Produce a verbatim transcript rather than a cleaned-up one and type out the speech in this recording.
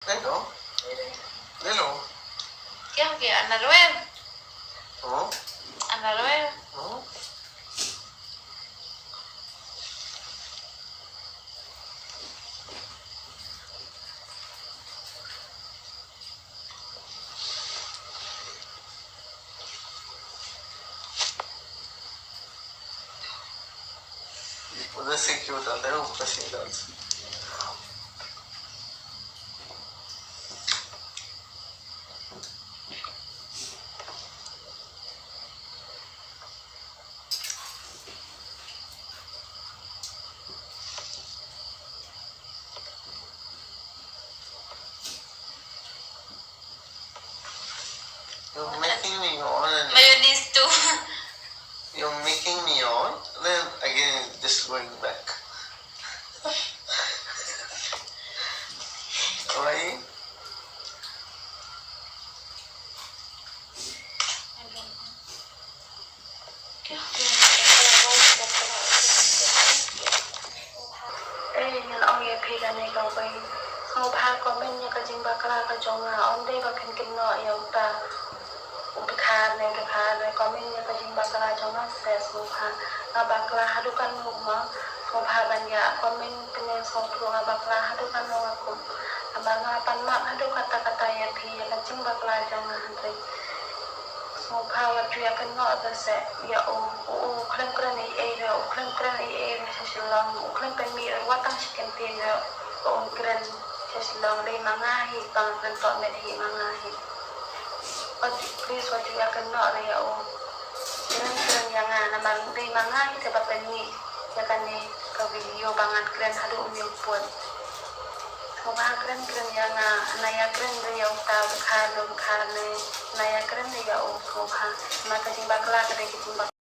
Hello. Hello. क्या हो गया? अनरवेयर? हाँ? अनरवेयर? हाँ? Puede ser que otra vez un presidente. You're making me yawn. Mayonnaise too. You're making me yawn. Then again, just going back. Why? Ei, ngan ong ïa phi kane kawei. Sngewbha comment ïa ka jingbakla ka jong nga, ym dei ba phin kynnoh ïa uta u dkhar ne dkhar ne, comment ïa ka jingbakla jong nga seh sngewbha. Nga bakla haduh katno ma, sngewbha ban ïa comment, phin ïa sngewthuh nga bakla haduh katno nga kum. Namar nga pan map haduh katta katta ïa phi ïa ka jingbakla jong nga hynrei sngewbha wat ju ïa kynnoh da seh ïa u, u, u khlem kren ei ei re, u khlem kren ei ei re sha Shillong, u khlem pynmih re wat tang shi kyntien re, ba un kren sha Shillong, dei ma nga hi, ba nga kren tohmet hi ma nga hi. Wat ju, please wat ju ïa kynnoh re ïa u. Kren kren ïa nga namar dei ma nga hi te ba pynmih ïa kane ka video ba ngan kren haduh u Myngput. Sngewbha kren kren ïa nga, na ïa kren re ïa uta u dkhar ne u dkhar ne, na ïa kren re ïa u sngewbha. Namar ka jingbakla ka dei ka jingbakla.